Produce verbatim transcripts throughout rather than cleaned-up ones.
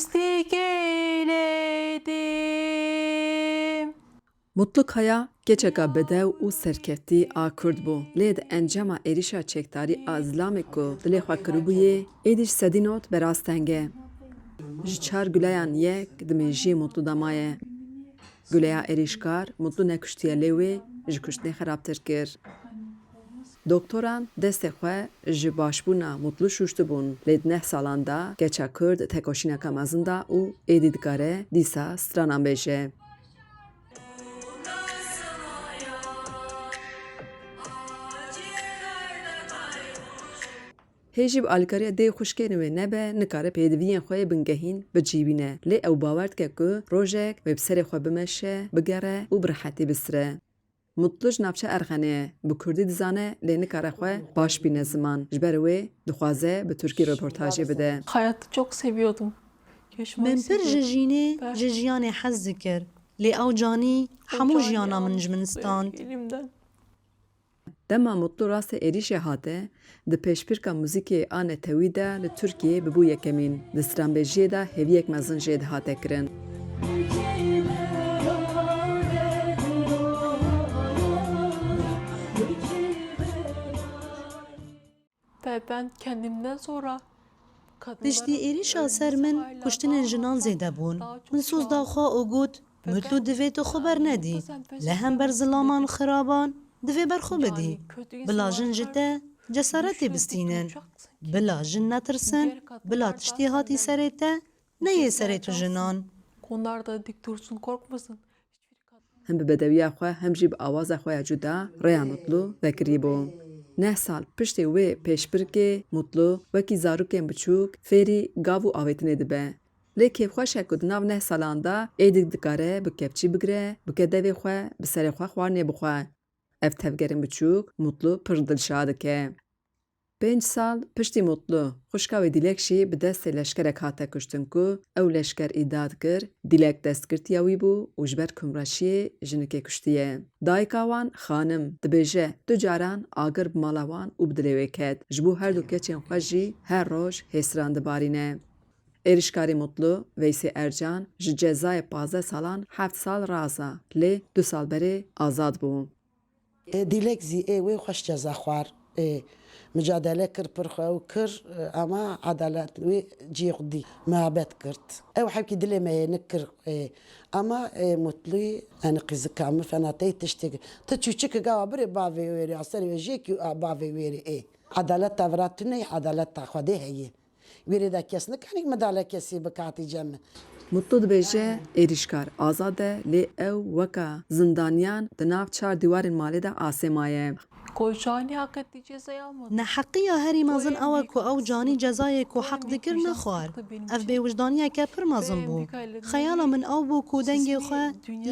Pistik eyledim. Mutlu Kaya keçeka bedew û serkeftî a Kurd bû, lê di encama êrîşa çekdarî a zilamê ku dilê xwe kiribûyê, êdî ji sedî not beraz teng e. Ji çar guleyan yek di mêjiyê Mutlu de maye. Guleya êrîşkar Mutlu nekuştiye lê wê ji kuştinê xerabtir kir. Doktoran destê xwe ji başbûna Mutlu şûştibûn, lê di neh salan de keça Kurd tekoşîneke mezin da û êdî dikare dîsa stranan bêje. Hê jî bi alîkariya dê û xwişkên wê nebe, nikare pêdiviyên xwe yê bingehîn bicîbîne. Lê ew bawer dike ku rojek wê bi serê xwe bimeşe, bigere û bi rehetî bisire. Mutlu ji navçe Erxenê ye. Bi kurdî dizane lê nikare xwe baş bîne ziman. Ji ber wê dixwaze bi tirkî reportajê bide. Hayatı çok seviyordum. Yaşamayı Min pir ji seviyordum. jînê, ji jiyanê hez dikir. Lê ew canî hemû jiyana min ji min stand. Elimden. Dema Mutlu rastê êrîşê hate, di pêşbirka muzîkê a netewî de li Tirkiyeyê bibû yekemîn. Di stranbêjiyê de hêviyek mezin jê dihate kirin. Ve ben kendimden sonra Piştî êrîşa ser min kuştinên jinan zêde bûn. Min soz da xwe û got, Mutlu, divê tu xwe bernedî. Li hember zilaman xiraban divê ber xwe bidî. Bila jin ji te cesaretê bistînin. Bila jin netirsin, bila tiştê hatî serê te neyê serê tu jinan. Onlar da dik dursun, korkmasın. Him bi bedewiya xwe, him jî bi awaza xwe ya cuda rêya Mutlu vekirî bû. Neh sal piştî wê pêşbirkê Mutlu wekî zarokên biçûk fêrî gav û avêtinê dibe. Lê kêfxweş e ku di nav neh salan de êdî dikare bi kepçî bigire, bike devê xwe, bi serê xwe xwarinê bixwe. Ev tevgerên biçûk Mutlu pir dilşa dike. Pênc sal piştî Mutlu, xwişka wê Dîlek jî bi destê leşkerek hate kuştin ku ew leşker îdia dikir Dîlek destgirtiya wî bû û ji ber komreşiyê jinikê kuştiye. Dayika wan Xanim dibêje du caran agir bi mala wan û bi dilê wê ket. Ji bo her du keçên xwe jî her roj hêsiran dibarîne. Êrişkarê Mutlu, Veysê Ercan, ji cezayê pazdeh salan heft sal raza, lê du sal berê azad bû. Ê Dîlek zî ê wê xweş ceza xwar. Ê micadele kir, pir xwe ew kir, ê, ama edalet wê cihê xwe dî. Muhabet kirt. Ew hevkî dilê me yê nikir, ê, ama, ê, Mutlî, yani qîzika min fena tey tiştek. Tu çûçik gawa birê bavê wêrê, a serê wê jêkî a bavê wêrê ê. Edaleta vira tune ye, edaleta Xwedê heye. Wêrê de kes nikanî midale kesî bikatî cem min. Mutlu dibêje, êrîşkar azad e, lê ew weka zindaniyan di nav çar dîwarên malê de asê maye. Koyacağını hak ettiği cezayı almadı. Neheqiya herî mezin ew e ku ew canî cezayê ku heq dikir nexwar. Ev bêwijdaniyeke pir mezin bû. Xeyala min ew bû ku dengê xwe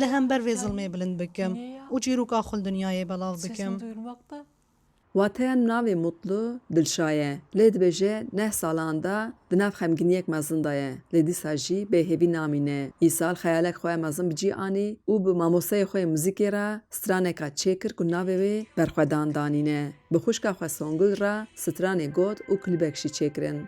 li hember vê zilmê bilind bikim û çîroka xwe li dinyayê belav bikim. Sesini duyurmakta Wateya navê Mutlu Dilşa ye. Lê dibêje neh salan de di nav xemgîniyek mezin de ye. Lê dîsa jî bêhêvî namîne. Îsal xeyalek xwe mezin bi cî anî û bi mamosteyê xwe yê muzîkê re straneka çêkir ku navê wê Berxwedan danîne. Bi xwişka xwe Songul re stranê got û klîbek jî çêkirin.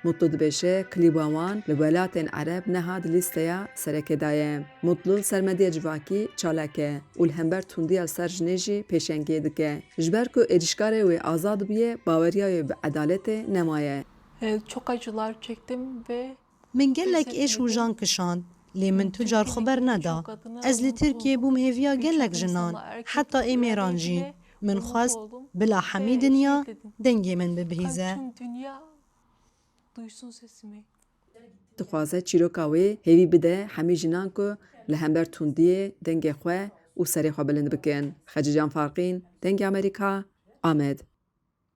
Mutlu dibêje, klîba wan li welatên Ereb neha di lîsteya serekê de ye. Mutlu sermediya civakî çalak e û li hember tundiya li ser jinê jî pêşengiyê dike. Ji ber ku êrîşkarê wê azad bûye, baweriya wê bi edaletê nemaye. E, çok acılar çektim ve Min gelek êş û jan kişand, lê min tu car xwe berneda. Ez li Tirkiyê bûm hêviya gelek jinan, heta ê mêran jî. Min xwest bila hemî dinya dengê min bibihîze. Tüm dünya duysun sesimi. Dixwaze çîroka wê hêvî bide hemî jinan ku li hember tundiyê dengê xwe û serê xwe bilind bikin. Xecîcan Farqîn, Dengê Amerîka, Amed.